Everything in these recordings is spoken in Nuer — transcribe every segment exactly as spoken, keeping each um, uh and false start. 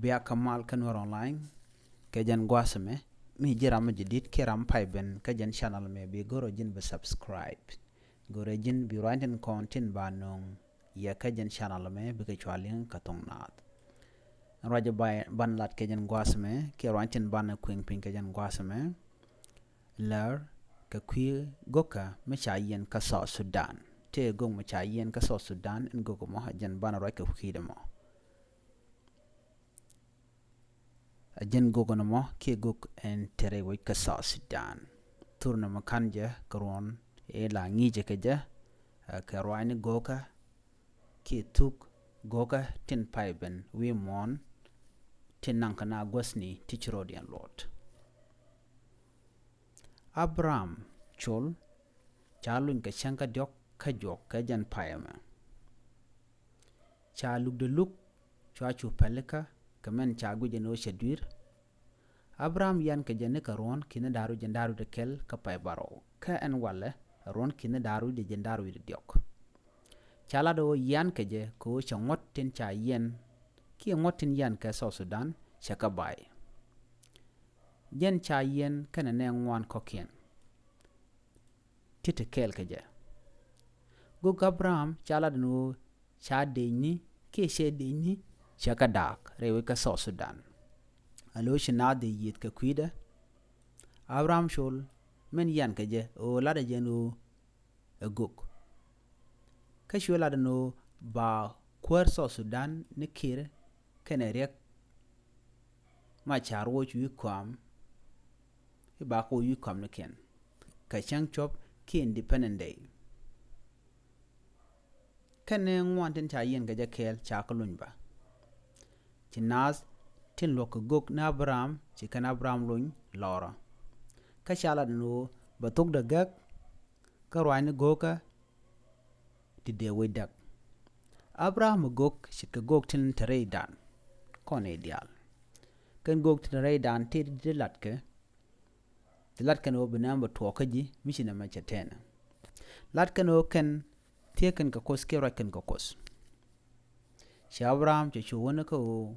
Bia kä mal kä Nuer Online. Kɛ jɛn gua̱a̱th ɛmɛ, mi ji̱ ram mi ji̱ di̱t kiɛ ram pay ben kä jɛn channel ɛmɛ, bi go̱rɛ ji̱n bi subscribe. Go̱rɛ ji̱n bi ruany tin kɔn tin ba nöŋ yɛ kä jɛn channel ɛmɛ, bikɛ cua liŋ kä thoŋ naath. Ruac ba, ban lat kɛ jɛn gua̱a̱th ɛmɛ kiɛ ruany tin ban kui̱ŋ piny kɛ jɛn gua̱a̱th ɛmɛ. Lär kɛ kui̱ go̱kä mi ca yiɛn kä South Sudan. Tëë go̱k mi ca yiɛn kä South Sudan, ɛn go̱k ɛmɔ ɛ jɛn banɛ ruac kɛ kui̱dɛ mɔ. Ɛ jɛn go̱k ɛn ɛmɔ kiɛ go̱k ɛn te rɛy wec kä South Sudan. Thur ni mi ka̱n jɛ kɛ ruɔ̱n ëë la ŋi̱i̱cɛ kɛ jɛ, ɛ, kɛ ruaacni go̱kä kiɛ thuk go̱kä tin pay ben wi̱i̱ muɔ̱ɔ̱n tin naŋ kɛ na guäthni ti ci rɔɔdiɛn luɔt. Abraham Col ca luny kɛ cäŋ kä diɔ̱k kä juɔk kɛ jɛn pay ɛmɛ. Ca lukdɛ luk cua cu pälikä kɛ mɛn ca guic ɛn ɣöö cɛ dui̱r. Abraham yian kɛ jɛ ni kɛ ruɔ̱n ki̱ni da̱r wi̱cdɛ, da̱r wi̱cdɛ kɛl kä pay bärɔw, kä ɛn walɛ ruɔ̱n ki̱ni da̱r wi̱cdɛ, jɛn da̱r wi̱cdɛ diɔ̱k. Ca lat ɣöö yian kɛ jɛ kɛ ɣöö cɛ ŋuɔ̱t tin ca yiɛn kiɛ ŋuɔ̱t tin yian kɛ South Sudan cɛ kɛ bay. Jɛn ca yiɛn kɛnɛ nɛ ŋuan kɔ̱kiɛn ti te kɛɛl kɛ jɛ. Go̱k Abraham ca lat ɛn ɣöö ca decni kiɛ cɛ decni cɛ kɛ da̱a̱k rɛy wec kä South Sudan. A lo̱c ci naath dee yieth kɛ kui̱dɛ. Abraham Col mɛn yian kɛ jɛ ɣöö latdɛ jɛ ɛn ɣöö ɛ go̱k. Kä cuɛ lat ɛn ɣöö ba kuäär South Sudan ni Kiir kɛnɛ Riɛk Macar woc wi̱i̱ kɔam, i̱ ba kɛ woc wi̱i̱ kɔam ni kiɛn kɛ cäŋ cuɔ̱p kiɛ Independent Day. Kɛnɛ ŋuan tin ca yiɛn kɛ jɛ kɛɛl ca kɛ luny bä. Ci naath tin luɔ̱k kɛ go̱k ni Abraham, ci kɛn Abraham luny lɔrä. Kä ca lat ɛn ɣöö bɛ thokdɛ gäk kä ruaacni go̱kä ti dee wec däk. Abraham ɛ go̱k ce̱tkɛ go̱k tin te rɛydan kɔn i̱ diaal. Kɛn go̱k tin te rɛydan tëë ti dee latkɛ, ti latkɛn ɣöö bi nɛmɛ bɛ tuɔɔk kä ji̱ mi ci nɛmɛ cɛ tɛnɛ. Latkɛn ɣöö kɛn thiee kɛn kɛ Kuoth kiɛ ruac kɛn kɛ Kuoth. Ci Abraham cɛ cu wäni kä ɣöö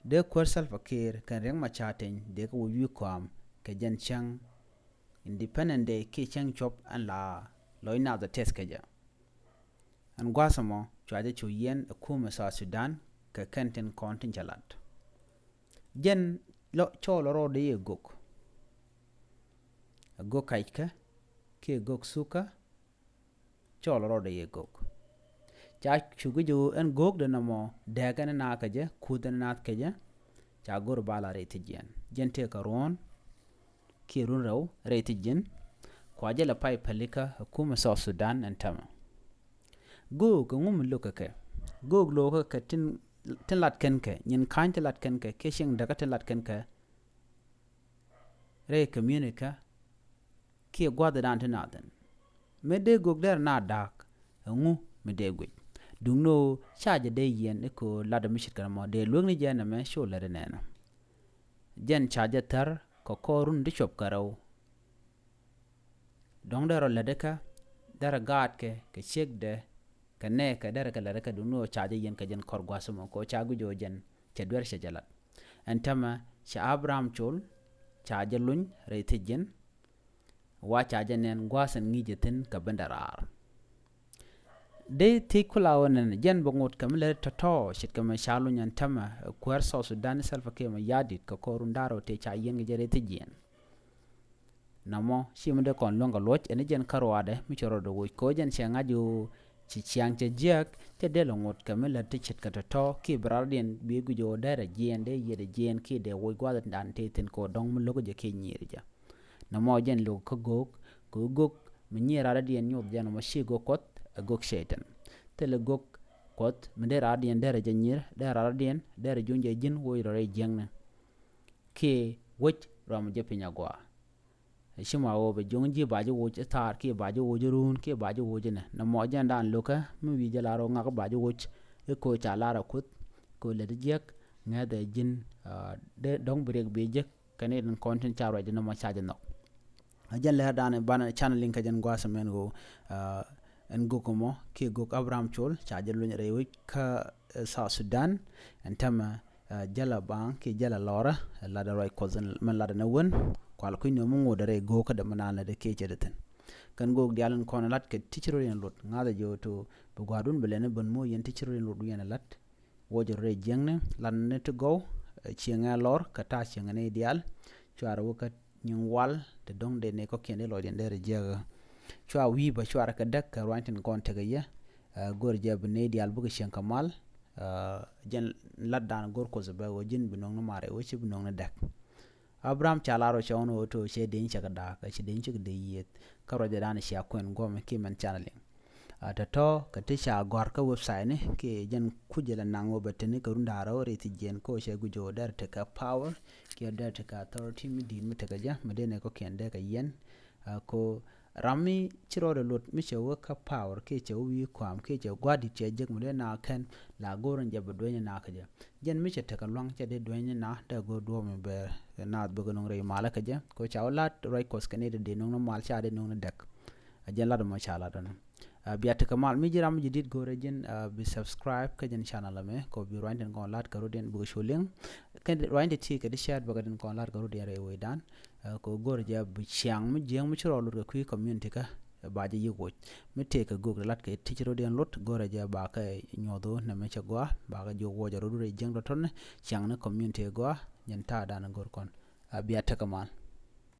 dee kuäär Salva Kiir kɛnɛ Riɛk Macar teny dee kɛ woc wi̱i̱ kɔam kɛ jɛn cäŋ Independent Day kiɛ cäŋ cuɔ̱p ɛn la lɔc naath ɛ tɛth kɛ jɛ. Ɛn gua̱a̱th ɛmɔ cua jɛ cu yiɛn ɛ kumɛ South Sudan kɛ kɛn tin kɔn tin cɛ lat. Jɛn lɔ cɔɔl rɔɔdɛ yɛ go̱k. Ɛ go̱k kackä kiɛ go̱k thukä, cɔɔl rɔɔdɛ yɛ go̱k. Ca cuk jɛ ɣöö ɛn go̱o̱kdɛ nɔmɔ dääk ɛn naath kɛ jɛ, kuth ɛn naath kɛ jɛ. Ca go̱r ba la rɛy thi̱jiɛn. Jɛn tëë kɛ ruɔ̱n kiɛ run rɛw rɛy thi̱jiɛn. Kua jɛ lɛ pay pälikä ɛ kumɛ South Sudan ɛn tämɛ. Go̱o̱k ɛŋu mi lo̱kɛ kɛ? Go̱o̱k lo̱kɛ kɛ tin, tin lat kɛn kɛ, nyin ka̱ny tin lat kɛn kɛ kiɛ cieŋ däkä tin lat kɛn kɛ rɛy community kä kiɛ gua̱thdan ti naath thi̱n. Mi dee go̱k derɛ naath da̱a̱k, ɛŋu mi dee guic? Duŋni ɣöö ca jɛ dee yiɛn i̱ kɛ ɣöö latdɛ mi ce̱tkɛ nɔmɔ dee luäk ni jɛ nɛmɛ cu lätdɛ nɛnɔ. Jɛn ca jɛ thär kɛ kɔr run ti cuɔp kɛ rɛw. Dɔ̱ŋ derɛ lätdɛ kä, derɛ gaatkɛ kɛ ciekdɛ kɛ nɛɛkɛ, derɛ kɛ lätdɛ kä, duŋni ɣöö ca jɛ yiɛn kɛ jɛn kɔr gua̱a̱th ɛmɔ kɛ ɣöö ca guic ɣöö jɛn cɛ duer cɛ jɛ lat. Ɛn tämɛ cɛ Abraham Col ca jɛ luny rɛy thi̱jiɛn. Wa ca jɛ nɛn gua̱a̱th ɛn ŋi̱i̱c jɛ thi̱n kɛ bendɛ raar. Dee thiec kula ɣöö nɛn jɛn bɛ ŋot kɛ mi lät tɔ̱tɔ̱ ce̱tkɛ mɛ ca luny ɛn tämɛ, ɛ, kuäär South Sudan Salva Kiir Mayardit kɛ kɔr run da̱ŋ rɛw tëë ca yiɛn kɛ jɛ rɛy thi̱jiɛn. Nɔmɔ ci mi dee kɔn luäŋ kɛ luɔc ɛn jɛn kä ruaadɛ mi cɛ rɔɔdɛ woc kɛ ɣöö jɛn cɛ ŋa̱c ɣöö ci ciaŋ cɛ jiäk, cɛ dee lɛ ŋot kɛ mi lät ti ce̱tkɛ tɔ̱tɔ̱ kiɛ bi raardiɛn bi guic ɣöö derɛ jiɛɛn, dee yiëëdɛ jiɛɛn kiɛ dee woc gua̱a̱thdan tëë thi̱n kɛ ɣöö dɔ̱ŋ mi lo̱k jɛ kiɛ nyiir jɛ. Nɔmɔ jɛn lo̱k kä go̱o̱k, kɛ ɣöö go̱o̱k mi nyiir raardiɛn nyoth jɛ nɔmɔ ci go̱o̱k Kuɔth, ɛ go̱o̱k Cɛytan. Thilɛ go̱o̱k Kuɔth mi dee raardiɛn derɛ jɛ nyiir, dee raardiɛn derɛ juɔ̱ny jɛ ji̱n woc rɔ rɛy jiäkni kiɛ wec ruamɔ jɛ piny agɔaa. Ci ma ɣöö bɛ juɔ̱ŋ ji̱ ba ji̱ woc i̱ thaar kiɛ ba ji̱ woc i̱ ruun kiɛ ba ji̱ woc inɛ. Nɔmɔ jɛn daan lo̱kä mi wi̱i̱ jɛ lar ɣöö ŋak ba ji̱ woc i̱ kɛ ɣöö ca lar a Kuoth kɛ ɣöö lät jiäk ŋäthɛ ji̱n, ah, dee dɔ̱ŋ bi riɛk bi jek kɛn in kɔn tin ca ruacdɛ nɔmɔ ca jɛ nhɔk. A jɛn lɛr daan in banɛ canɛ liŋ kɛ jɛn gua̱a̱th ɛmɛn ɣöö, ah, ɛn go̱o̱k ɛmɔ kiɛ go̱o̱k Abraham Col ca jɛ luny rɛy wec kä, eh, South Sudan. Ɛn tämɛ Jäl a baŋ kiɛ jäl a lɔrä, lat a ruac Kuɔth min lat a ni wen, kual kui̱ ni ɣöö mi ŋot a rɛy go̱o̱kä dämɛ naan lät a kiɛ cɛ di thi̱n. Kɛn go̱o̱k diaal in kɔn lat kɛ ti ci rot in lot ŋa̱thä jɛ ɣöö to bi gua̱a̱rdun bi lɛn i̱ ben moc yɛn ti ci rot in lot wi̱i̱ ɛn a lat. Wuɔcɛ rot rɛy jiäkni, lat ni ti gɔw, cieŋɛ a lɔr kɛ ta̱a̱ cieŋɛ ni diaal, cuarɛ wä kä nyiŋ wal ti dɔ̱ŋ dee ni kɔ̱kiɛn dee lɔcdiɛn dee rɛ jiäkä. Cua wi̱i̱ bä cuarɛ kɛ däk kɛ ruany tin kɔn tekɛ yɛ. Go̱r jɛ bi ni diaal bikɛ cieŋ kɛ mal. Jɛn lat dan go̱r Kuɔth bɛ ɣöö ji̱n bi nuɔ̱ŋ ni mar ɛ wee ci bi nuɔ̱ŋ ni däk. Abraham ca lar ɔ cɔɔn ɣöö to cɛ deny cɛ kɛ da̱a̱k, ci deny cɛ kɛ dee yiëth. Kä ruacɛ dan cia kuɛn guɔ̱m ki mɛn canɛ liŋ. Tɔ̱tɔ̱ kɛ ti ca gɔ̱a̱r kä website ni kiɛ jɛn kucɛ la naŋ wä bɛ teni kɛ run da̱a̱r ɔ rɛy thi jiɛn kä cɛ guic ɔ dɛr tekɛ power kiɛ dɛr tekɛ authority mi di̱i̱t mi tekɛ jɛ mi dee ni kɔ̱kiɛn dee kɛ yɛn. Ko ram mi ci rɔɔdɛ luɔt mi cɛ wä kä power kiɛ cɛ wä wi̱i̱ kua̱a̱m kiɛ cɛ gua̱a̱r di̱t cɛ jek mi dee na kɛn la go̱o̱r in jɛ bɛ dueny na kä jɛ. Jɛn mi cɛ tekɛ lua̱ŋ cɛ dee dueny ni na dee go̱o̱r duɔ̱ɔ̱p mi bɛ naath bɛ kɛ nuŋ rɛy malä kä jɛ ko ca wä lat ruac Kuɔth kɛ ni dee dee nuŋ ni mal ca dee nuŋ ni däk. A jɛn lat mɔ ca lat ɔnɔ. Bia tekɛ mal mi ji̱ ram mi ji̱ dit go̱o̱rɛ ji̱n bi subscribe kä jɛn channel ɛmɛ kɔ bi ruany tin kɔn lat kɛ rot in bikɛ cu liŋ. Kɛn ruany ti ti kɛ di share bikɛ tin kɔn lat kɛ rot in rɛy wecdan. Kɔ go̱o̱rɛ jɛ bi ciaŋ mi jiäŋ mi ci rɔ lot kɛ kui̱ community kä ba jɛ yik woc. Mi tëëkɛ gök di lat kɛ ti ci rot in lot go̱o̱rɛ jɛ ba kɛ nyuɔth wä nɛ mi cɛ gɔaa ba kɛ jiök woc a rot rɛy jiäŋ dɔ̱tɔ̱ni ciaŋ ni community gɔaa. Jɛn ta̱a̱ dan go̱o̱r kɔn. Bia tekɛ mal.